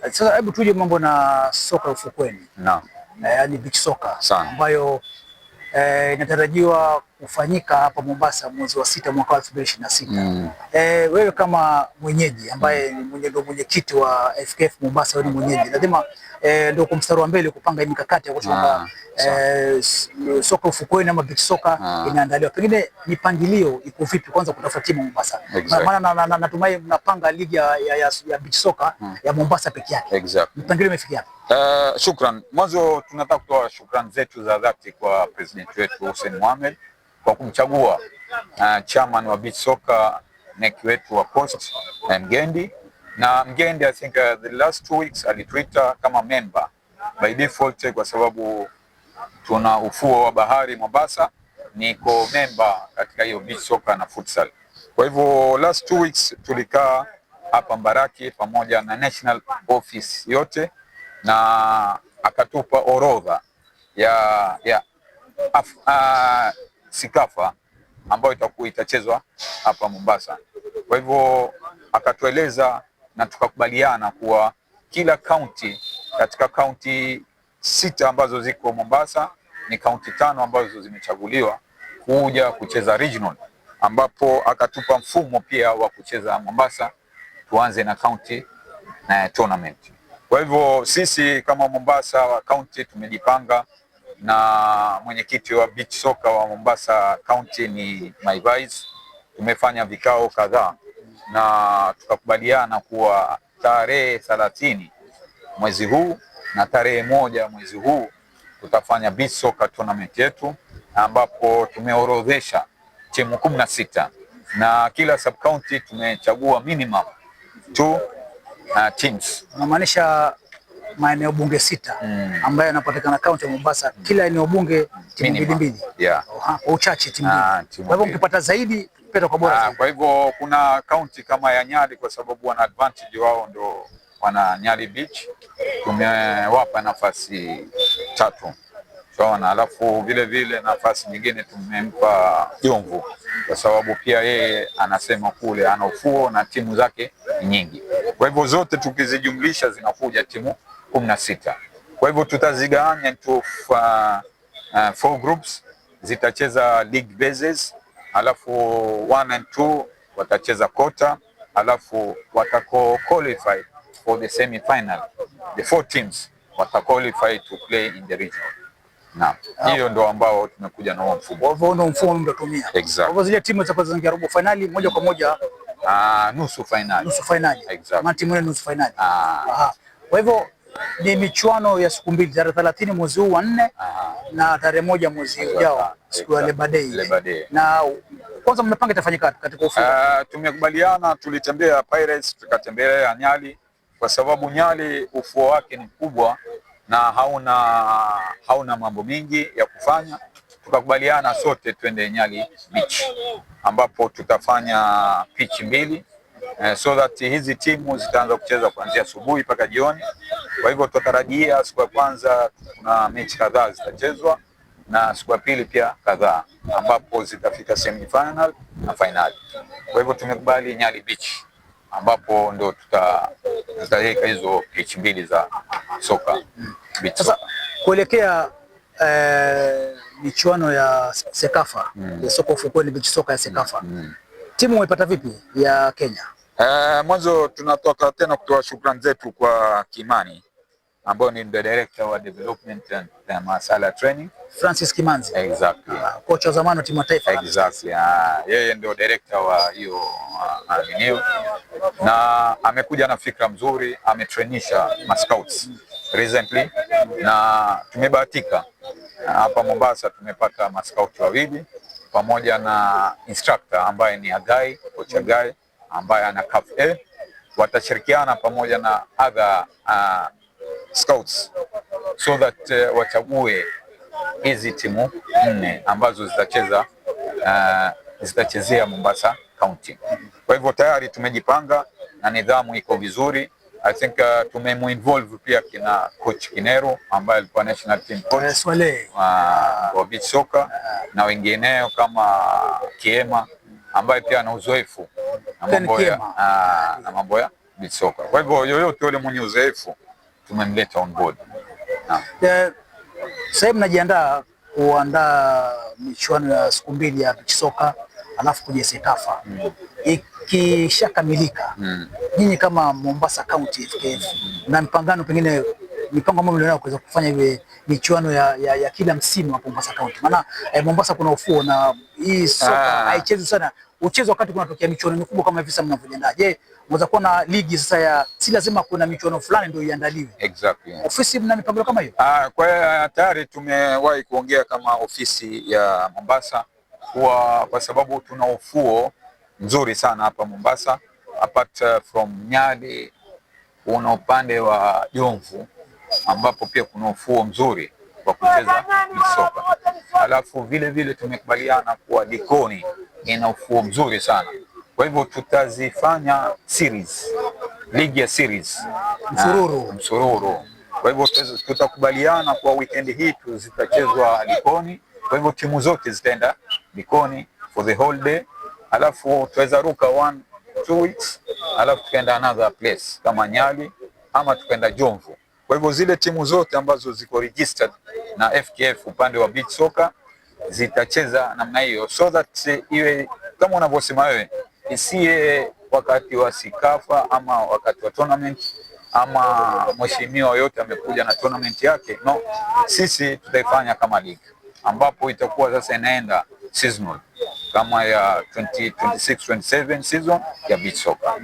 Sasa hebu tuje mambo na soka ya ufukweni. Naam. Yaani beach soccer Sana. Ambayo inatarajiwa kufanyika hapa Mombasa mwezi wa 6 mwaka wa 2026. Wewe kama mwenyeji ambaye ndio mwenyekiti wa FKF Mombasa, wewe ni mwenyeji, lazima ndio kwa mstari wa mbele kupanga mikakati ya kuhakikisha kwamba soka ufukweni ama beach soccer inaandaliwa. Pengine mipangilio iko vipi kwanza kutafuta timu Mombasa? Maana natumai mnapanga ligi ya beach soccer ya Mombasa peke yake. Mipangilio imefikia wapi? Shukran. Mwanzo tunataka kutoa shukran zetu za dhati kwa president wetu Hussein Mohamed kwa kumchagua chairman wa beach soccer neki wetu wa Coast, Mgendi. Na Mgendi, I think the last 2 weeks alituita kama member by default kwa sababu tuna ufuo wa bahari Mombasa, niko member katika hiyo beach soccer na futsal. Kwa hivyo last 2 weeks tulikaa hapa Mbaraki pamoja na national office yote na akatupa orodha ya CECAFA ambayo itakuwa itachezwa hapa Mombasa. Kwa hivyo akatueleza na tukakubaliana kuwa kila kaunti katika kaunti sita ambazo ziko Mombasa, ni kaunti tano ambazo zimechaguliwa kuja kucheza regional, ambapo akatupa mfumo pia wa kucheza Mombasa, tuanze na county na tournament. Kwa hivyo sisi kama Mombasa wa county tumejipanga na mwenyekiti wa beach soccer wa Mombasa County ni my vice. Tumefanya vikao kadhaa na tukakubaliana kuwa tarehe 30 mwezi huu na tarehe 1 mwezi huu tutafanya beach soccer tournament yetu, ambapo tumeorodhesha timu 16 na kila sub county tumechagua minimum two teams. Unamaanisha maeneo bunge 6 ambayo yanapatikana kaunti ya Mombasa, kila eneo bunge timu mbili mbili. Kwa uchache timu mbili. Timu Kwa hivyo mbili. Mkipata zaidi peta kwa bora zaidi. Kwa hivyo kuna kaunti kama ya Nyali kwa sababu wana advantage, wao ndo wana Nyali Beach, tumewapa nafasi tatu, sawa. Alafu vile vile nafasi nyingine tumempa Jomvu kwa sababu pia yeye anasema kule ana ufuo na timu zake ni nyingi. Kwa hivyo zote tukizijumlisha zinakuja timu 16. Kwa hivyo tutazigawanya into four groups, zitacheza league basis, alafu one and two watacheza quarter, alafu watako qualify for the semi final. The four teams wata qualify to play in the regional. Naam, hiyo ndo ambao tumekuja na huo mfumo. Kwa hivyo ndio mfumo mtatumia. Exactly. Kwa hivyo zile timu zitakuwa zinaingia robo finali moja kwa moja? Ah, nusu finali. Nusu finali. Exactly. Maana timu ile nusu finali. Ah. Aha. Kwa hivyo ni michuano ya siku mbili, tarehe 30 mwezi huu wa 4 na tarehe 1 mwezi ujao, siku ya Labor Day. Labor Day. Na kwanza mmepanga itafanyika wapi katika ufuo? Tumekubaliana, tulitembea Pirates, tukatembelea Nyali kwa sababu Nyali ufuo wake ni mkubwa na hauna mambo mengi ya kufanya. Tukakubaliana sote twende Nyali Beach ambapo tutafanya pitch mbili so that hizi timu zitaanza kucheza kuanzia asubuhi mpaka jioni. Kwa hivyo tutatarajia siku ya kwanza kuna mechi kadhaa zitachezwa na siku ya pili pia kadhaa, ambapo zitafika semi final na finali. Kwa hivyo tumekubali Nyali Beach ambapo ndo tutaweka hizo pitch mbili za soka, beach Sasa soccer. Kuelekea michuano ya CECAFA ya soka ufukweni, beach soka ya CECAFA, timu umeipata vipi ya Kenya? Mwanzo tunatoka tena kutoa shukrani zetu kwa Kimani ambayo ni the director wa development and masala ya training. Francis Kimanzi. Exactly. Kocha wa zamani wa timu ya taifa. Exactly. Yeye ndio director wa hiyo eneo na amekuja na fikra mzuri, ametrainisha ma scouts recently na tumebahatika hapa Mombasa tumepata ma scout wawili pamoja na instructor ambaye ni Agai, coach Agai ambaye ana CAF A, watashirikiana pamoja na other scouts so that wachague hizi timu nne ambazo zitachezea Mombasa County. Kwa hivyo tayari tumejipanga na nidhamu iko vizuri. I think tumemuinvolve pia kina coach Kinero ambaye alikuwa national team coach Swale. Wa beach soccer na wengineo kama Kiema ambaye pia ana uzoefu na Ken mambo ya Kiema. Na mambo ya beach soccer. Kwa hivyo yoyote yule mwenye uzoefu tumemleta on board. Naam. Sasa hivi mnajiandaa kuandaa michuano ya siku 2 ya beach soccer alafu kuja CECAFA. Ikishakamilika, nyinyi kama Mombasa County FKF na mpangano pengine mipango ambayo mlionayo kuweza kufanya iwe michuano ya kila msimu hapo Mombasa County? Maana Mombasa kuna ufuo na hii soka haichezwi sana, uchezo wakati kunatokea michuano mikubwa kama hivi sasa mnavyojiandaa. Je, mnaweza kuwa na ligi sasa ya si lazima kuna michuano fulani ndio iandaliwe? Exactly. Ofisi mna mipango kama hiyo? Kwa hiyo tayari tumewahi kuongea kama ofisi ya Mombasa kwa sababu tuna ufuo mzuri sana hapa Mombasa, apart from Nyali kuna upande wa Jomvu ambapo pia kuna ufuo mzuri wa kucheza soka. Alafu vile vile tumekubaliana kuwa Likoni ina ufuo mzuri sana, kwa hivyo tutazifanya series, ligi ya series. Msururu. Msururu. Kwa hivyo tutakubaliana kwa weekend hii tu zitachezwa Likoni, kwa hivyo timu zote zitaenda Likoni for the whole day, alafu tuweza ruka 1-2 weeks, alafu tukaenda another place kama Nyali ama tukaenda Jomvu. Kwa hivyo zile timu zote ambazo ziko registered na FKF upande wa beach soccer zitacheza namna hiyo, so that iwe kama unavyosema wewe, isiye wakati wa CECAFA ama wakati wa tournament ama mheshimiwa yote amekuja na tournament yake. No, sisi tutaifanya kama league ambapo itakuwa sasa inaenda seasonal kama ya 2026 27 season ya beach soccer.